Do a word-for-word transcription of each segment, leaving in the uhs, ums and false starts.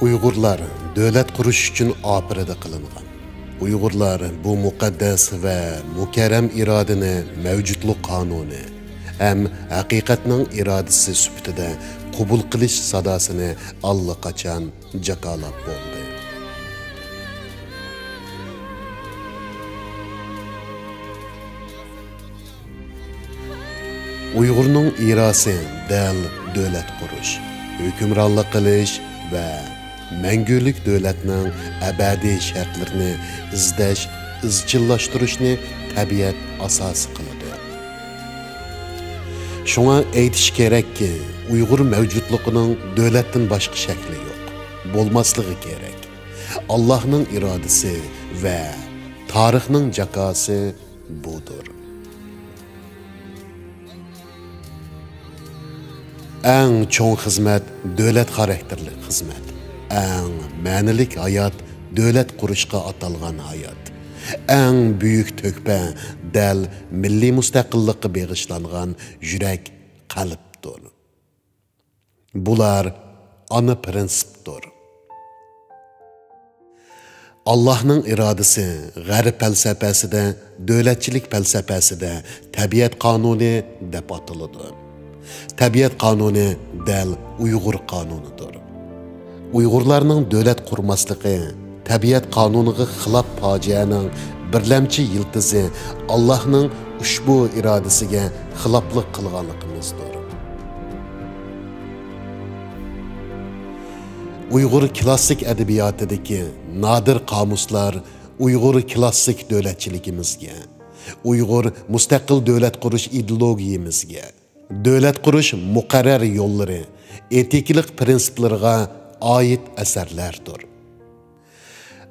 ئۇيغۇرلار دۆلەت قۇرۇش ئۈچۈن ئاپىرىدە قىلىنغان. ئۇيغۇرلار بۇ مۇقەددەس ۋە مۇكەررەم ئىرادىنى مەۋجۇتلۇق قانۇنى ھەم ھەقىقەتنىڭ ئىرادىسى سۈپىتىدە قوبۇل قىلىش ساداسىنى ئاللىقاچان جاكارلاپ بولدى. ئۇيغۇرنىڭ ئىراسى دەل دۆلەت قۇرۇش، ھۆكۈمرانلىق قىلىش ۋە مەڭگۈلۈك دۆلەتنىڭ ئەبەدىي شەرتلىرىنى ئىزدەش، ئىزچىللاشتۇرۇشنى تەبىئەت ئاساسى قىلىدۇ. شۇڭا ئېيتىش كېرەككى، ئۇيغۇر مەۋجۇتلۇقىنىڭ دۆلەتتىن باشقا شەكلى يوق، بولماسلىقى كېرەك. ئاللاھنىڭ ئىرادىسى ۋە تارىخنىڭ جاكاسى بۇدۇر. ئەڭ چوڭ خىزمەت دۆلەت خاراكتېرلىك خىزمەت. ئەڭ مەنىلىك ھايات دۆلەت قۇرۇشقا ئاتالغان ھايات. ئەڭ بۈيۈك تۆھپە دەل مىللىي مۇستەقىللىققا بېغىشلانغان يۈرەك، قەلبتۇر. بۇلار ئانا پىرىنسىپتۇر. ئاللاھنىڭ ئىرادىسى غەرب پەلسەپەسىدە، دۆلەتچىلىك پەلسەپەسىدە تەبىئەت قانۇنى دەپ ئاتىلىدۇ. تەبىئەت قانۇنى دەل ئۇيغۇر قانۇنىدۇر. ئۇيغۇرلارنىڭ دۆلەت قۇرماسلىقى تەبىئەت قانۇنىغا خىلاپ پاجىئەنىڭ بىرلەمچى يىلتىزى ئاللاھنىڭ ئۇشبۇ ئىرادىسىگە خىلاپلىق قىلغانلىقىمىزدۇر. ئۇيغۇر كلاسسىك ئەدەبىياتىدىكى نادىر قامۇسلار ئۇيغۇر كلاسسىك دۆلەتچىلىكىمىزگە، ئۇيغۇر مۇستەقىل دۆلەت قۇرۇش ئىدېئولوگىيەمىزگە، دۆلەت قۇرۇش مۇقەررەر يوللىرى، ئېتىكىلىق پىرىنسىپلىرىغا ئائىت ئەسەرلەردۇر.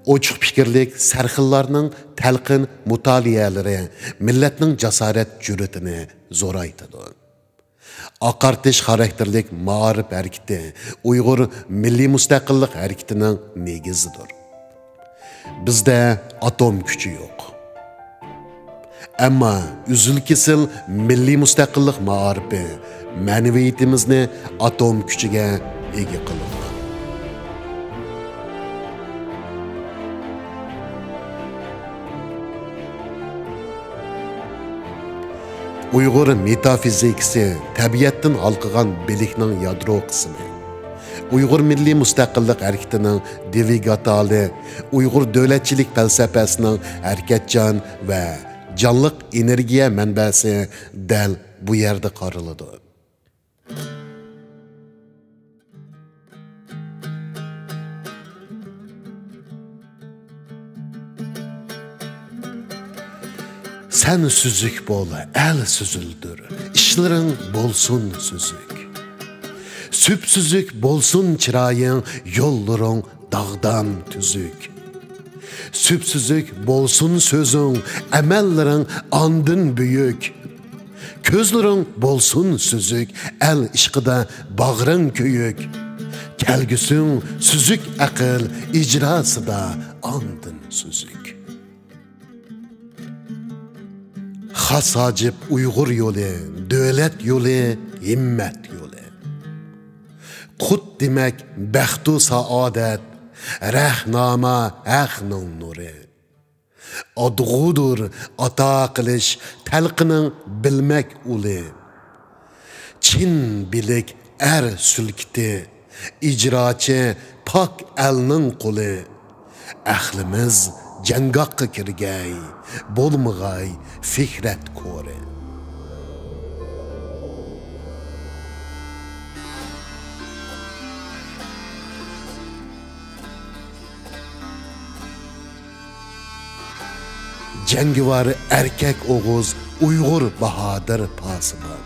ئوچۇق پىكىرلىك سەرخىللارنىڭ تەلقىن مۇتالىئەلىرى مىللەتنىڭ جاسارەت جۈرئىتىنى زورايتىدۇ. ئاقارتىش خاراكتېرلىك مائارىپ ھەرىكىتى ئۇيغۇر مىللىي مۇستەقىللىق ھەرىكىتىنىڭ نېگىزىدۇر. بىزدە ئاتوم كۈچى يوق. ئەمما ئۈزۈل-كېسىل مىللىي مۇستەقىللىق مائارىپى مەنىۋىيىتىمىزنى ئاتوم كۈچىگە ئىگە قىلىدۇ. ئۇيغۇر مېتافىزىكىسى تەبىئەتتىن ھالقىغان بىلىكنىڭ يادرو قىسمى. ئۇيغۇر مىللىي مۇستەقىللىق ھەرىكىتىنىڭ دىۋىگاتالى، ئۇيغۇر دۆلەتچىلىك پەلسەپەسىنىڭ ھەرىكەتچان ۋە جانلىق ئېنېرگىيە مەنبەسى دەل بۇ يەردە قارىلىدۇ. سەن سۈزۈك بول، ئەل سۈزۈلدۈر، ئىشلىرىڭ بولسۇن سۈزۈك. سۈپسۈزۈك بولسۇن چىرايىڭ، يوللىرىڭ داغدام تۈزۈك. سۈپسۈزۈك بولسۇن سۆزۈڭ، ئەمەللىرىڭ ئاندىن بۈيۈك. كۆزلىرىڭ بولسۇن سۈزۈك، ئەل ئىشقىدا باغرىڭ كۆيۈك. كەلگۈسىڭ سۈزۈك ئەقىل ئىجراسىدا ئاندىن سۈزۈك. خاس ھاجىپ ئۇيغۇر يولى، دۆلەت يولى، ھىممەت يولى. قۇت دېمەك بەختۇ سائادەت، رەھناما ھەقنىڭ نۇرى. ئادغۇدۇر ئاتا قىلىش تەلقىنىڭ بىلمەك ئۇلى. چىن بىلىك ئەر سۈلكىتى، ئىجراچى پاك ئەلنىڭ قۇلى. ئەقلىمىز جەڭگاھقا كىرگەي، بولمىغاي فىكرەت كورى. جەڭگىۋار ئەركەك ئوغۇز، ئۇيغۇر باھادىر پاسىبان.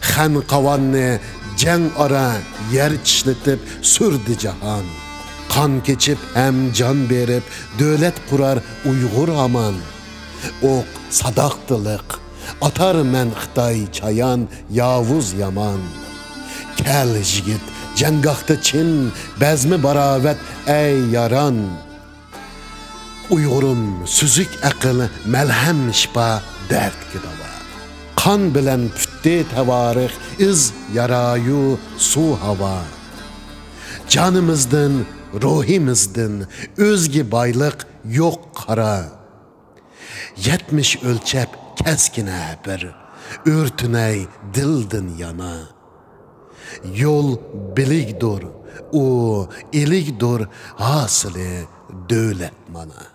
خەن قاۋاننى جەڭ ئارا يەر چىشلىتىپ سۈردى جاھان. قان كېچىپ ھەم جان بېرىپ دۆلەت قۇرار ئۇيغۇر ھامان. ئوق ساداقتىلىق ئاتار مەن خىتاي چايان ياۋۇز يامان. كەل يىگىت جەڭگاھتا چىن بەزمە باراۋەت ئەي ياران. ئۇيغۇرۇم سۈزۈك ئەقىل مەلھەم شىپا دەردكە داۋا. قان بىلەن پۈتتى تەۋارىخ ئىز يارايۇ سۇ ھاۋا. جانىمىزدىن، روھىمىزدىن ئۆزگە بايلىق يوق قارا. يەتمىش ئۆلچەپ كەسكىنە بىر، ئۆرتىنەي دىلدىن يانا. يول بىلىكدۇر، ئۇ ئىلىكدۇر، ھاسىلى دۆلەت مانا.